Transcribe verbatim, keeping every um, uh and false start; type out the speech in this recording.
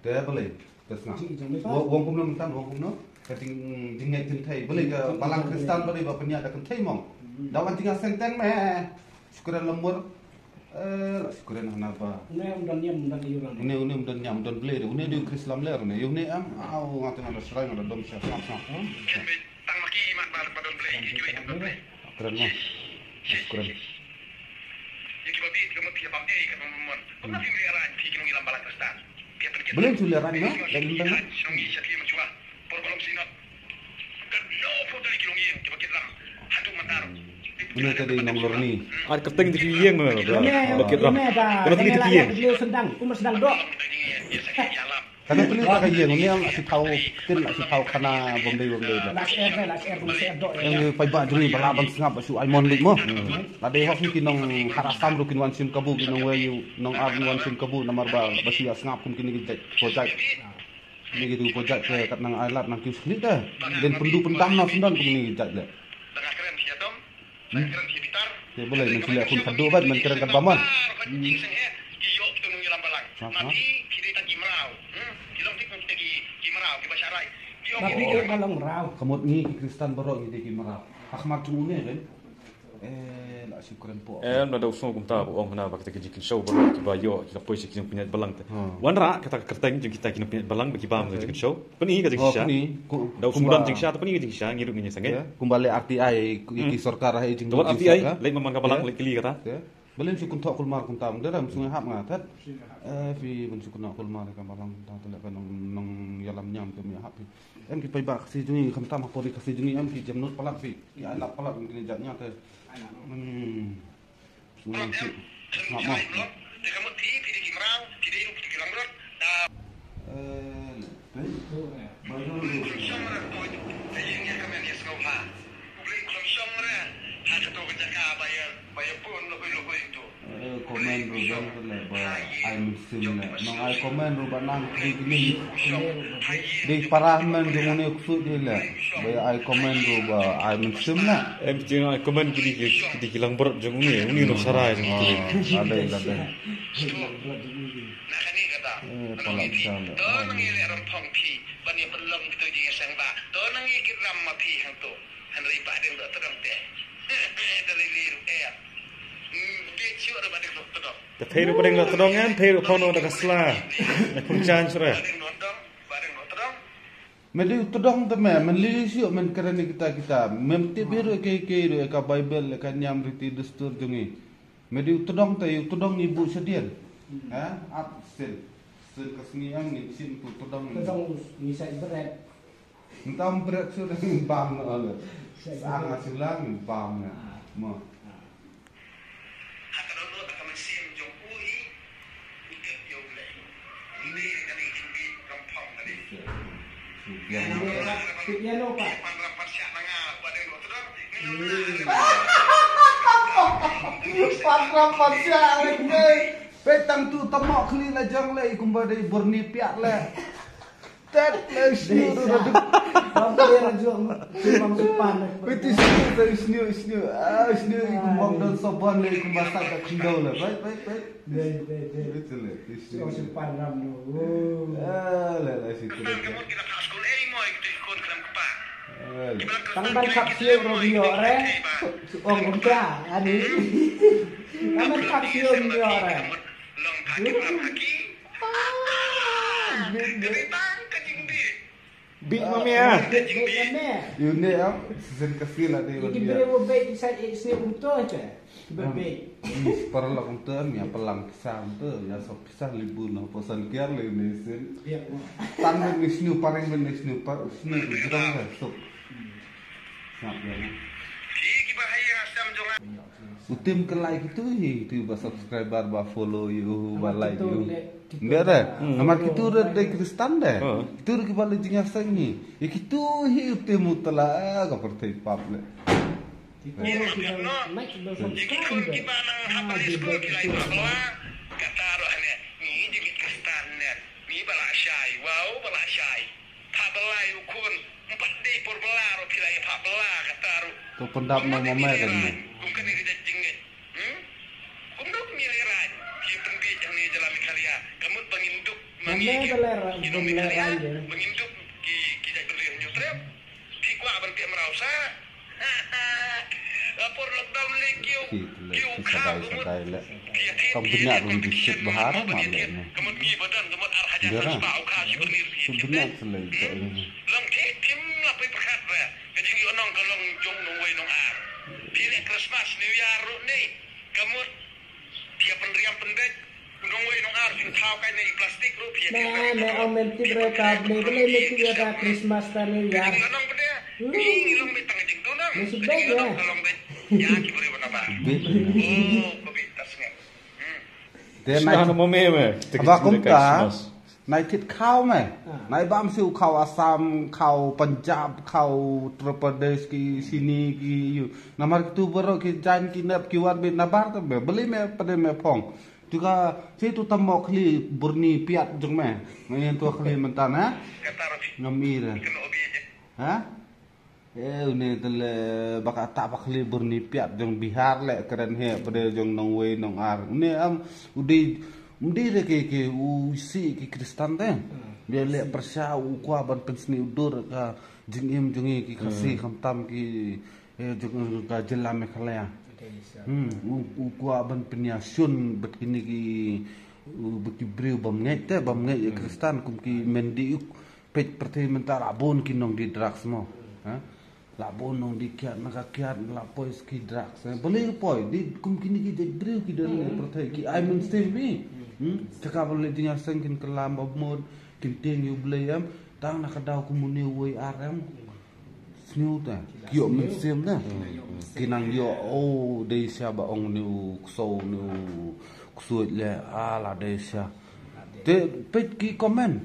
Te balei? Te sngap. Wong kumno mynta, wong kumno? Ka jing jingngeit jingthei. Balei ka balang Khristan balei ba pynïaid da kynthei mo? Da wan jingïaseng teng me. Shukran lamur. Eh, la shukran hana ba. Une um don niam, um don ïurang. Une, une um don niam, um don blei. Une dei Khristan ler une. Une am, au, nga teng da shrai, nga da dom sha sngap sngap. Tang ma ki mat ba ba don blei, ki kiwei don blei. Kren mo. Kren. Ye ki babi, ki mut ki bam ei, ka bam mon. Kumno phi mlien rang, phi ki nongïalam balang Khristan. Belen chu le rang no, da lin dang. Shnong yi sha ki machua. Por kolom sinot. Ka no por tali ki long ïing, ki ba ki ram. Hadu mandar. Belen ka dei nong lorni. Ar ka teng di ki ïing me ba. Ba ki ram. Kana tali ki ïing. Sendang, kumba sendang dok. Ye sa ki ïalam. Kana tuli ka ïing, une la shi thaw, tin la shi thaw khana bym dei, bym dei ba. Last air ne, last air, kumba sendang dok. Ïing paidbah jong ngi ba lah ban sngap ba shu ai mon lut mo. La dei hok ki nong Har Assam ruh kin wan shim kabu, ki nongwei nong ar kin wan shim kabu, namar ba ba shu ïa sngap kum kine ki jait, ko jait. Kine ki tu ko jait te kat nang ai lad nang kiew skli te. Den pyndu pyndam na syndon kum kine ki jait le. Te balei men shu leh khun khadduh bad men kren kat ba mon. Sngap, sngap. Ka mut ngi ki Khristan baroh ngi dei ki mraw. Ha khmat jong une kan. Eh, la shu kren po. Eh, na da u sngew kumta ba ong hana ba kita ki jingkynshew baroh kiba ïoh ki la poi sha ki jingpynïaid balang te. Wanrah kata ka kyrteng jong kita ki nongpynïaid balang ba ki bam ka jingkynshew. Pyni ka jingshisha. Da u sngewdon jingshisha, te pyni ka jingshisha, ngi ruh ngin ïa sangeh. Kumba leh R T I ki sorkar ha i jing. Te wat R T I, leit man man ka balang, leit kylli kata. Balei shu kynthoh kulmar kumta, ym dei ram sngewhap nga tat. Eh, phi ban shu kynthoh kulmar ka balang kumta, te leh ka nong nong ïalam niam te ym ïahap phi. Em ki paidbah Khasi jong ngi, khamtam ha pori Khasi jong ngi, em ki jemnud palat phi. Ki ai lap palat ngi kine jat nya te. Hmm. Sngewdon shu. Sngap mo. Eh, le. Te. Ba ïoh le. Eh, comment ruh don le ba ai mynsiem le. Nang ai comment ruh ba nang kri kri. Dei para men jong une u ksuid dei le. Ba ai comment ruh ba ai mynsiem le. Em jing ai comment kri kri kri kri lang brot jong une, une no sarai jong une. Ah, ada, ada. Eh, pala bisa le. Ai. Te phi ruh ba dang da tdong em, phi ruh phono da ka sla. Na pun chan sura. Me dei u tdong te me, men lili shuh men kren ïa kita kita. Mem tip hi ruh ïa ka, ïa ka ruh ïa ka Baibl, ïa ka niam riti dustur jong ngi. Me dei u tdong te, u tdong ngi buh shadien. Ha? Ap sien. Sien ka sngi em ngin shim tu tdong. Tdong ngi sa bret. Ngin tam bret shuh da ngin bam na le. Sa nga shuh la ngin bam na. Mo. Pat rap pat siah le. Peit tang tu tamok khlieh la jong le kumba dei burni piat le. Tet le sniu tu dah. Bang dia la jong. Bang supan. Peit tu sniu tu sniu sniu. Ah sniu i kumba don sobon le kumba sat da khindau le. Peit peit peit. Dei dei dei. Peit tu le tu sniu. Bang supan ram tu. Ah le le situ le. Tang ban khap siu ro dio re. Ong kumta ani. Tang ban khap siu dio re. Bit ma mia. Bit ma mia. Yu ne am, season ka sila de. Ki bit wo bit sa e sne um to che. Ki bit. Para la um to am ya palang sa um to ya so pisa libu no posan kiar le ne sen. Tan ne snu paring ne snu par snu jrang le so. Sap ya. Ki ba hai ya sam jong. U Tim ka like itu hi, itu ba subscriber ba follow ïa u ba like ïa u. Biar dah. Namar kitu dah dei Kristan dah. Kitu dah kiba leh jingïaseng hi. Ïa kitu hi u Tim u tala ka pyrthei pap le. Kitu dah kiba like ba subscribe dah. Kata roh ane ni jingit Kristan ne. Ni ba la shai, wow ba la shai. Pha bala ïa u khun, ym pat dei por bala ruh phi la ïa pha bala kata ruh. To pyndap na ma me kan me. Kum kane ka jait jingngeit. Hmm? Kum duk ngi le raj. Phi pynbiej hangne jylla Meghalaya. Ka mut ba ngin duk. Ne ba ler, ba ler aïu. Ba ngin dup ki, ki jait bynriew hynñiew trep. Phi kwah ban peit mraw sa. Por lockdown lei kiew, kiew kha ka mut. Phi ïa thik, phi ïa thik, phi ïa thik, ka mut ngi ba don, ka mut ar hajar san spah u kha shi bynriew. Long thik phim la poi pyrkhat ba ka jingïohnong ka long jong u nongwei nongar. Phi leh Christmas, New Year ruh ne. Ka mut phi ïa pynriam pynbeit. U nongwei nongar phi thaw kai na i plastik ruh phi ïa. Na, ne ong men tip re ka Blei, Blei ne tip ïa ka Christmas ta ne ïa. Ngi long beit tang jingduna. Ne shu beit ïa. Ka long beit ïa ki briew na ba. Oh, ko beit ta sngap. Hmm. Te na mo me me. Ba kum ta. Nai thit khaw me. Nai bam siu khaw Assam, khaw Punjab, khaw Uttar Pradesh ki sini ki yu. Namar kitu baroh ki jan ki nep ki wan beit nabar te me. Beli me pade me phong. Tu ka si tu tam mo khli burni piat jong me. Ngai tu khli mentan ha. Ngam i re. Ha? Eh, une te le baka ta ba khli burni piat jong Bihar le kren he pade jong nongwei nongar. Une am u dei, u dei re ke, ke u si ki Kristan te. Bia le pyrshah u kwah ban pynsniew dur ka jingim jong ngi ki Khasi khamtam ki, eh, jong ka jylla Meghalaya. Hmm, u, u kwah ban pynïashun bad kine ki, u, bad ki briew bym ngeit te, bym ngeit ïa Kristan kum ki men di u peit pyrthei mynta la bun ki nongdie drugs mo. Ha? La bun nongdie kiad na ka kiad la poi ki drugs. Eh, balei ka poi di kum kine ki jait briew ki don ne pyrthei ki ai mynsiem bi. Hmm? Te ka balei jingïaseng kin kylla ba mut kin tieng ïa U Blei em. Tang na ka daw kum une uwei ar em. Sniew te. Ki ïoh mynsiem te. Ki nang ïoh, oh, dei sha ba ong une u ksew une u ksuid le, ah, la dei sha. Te peit ki comment.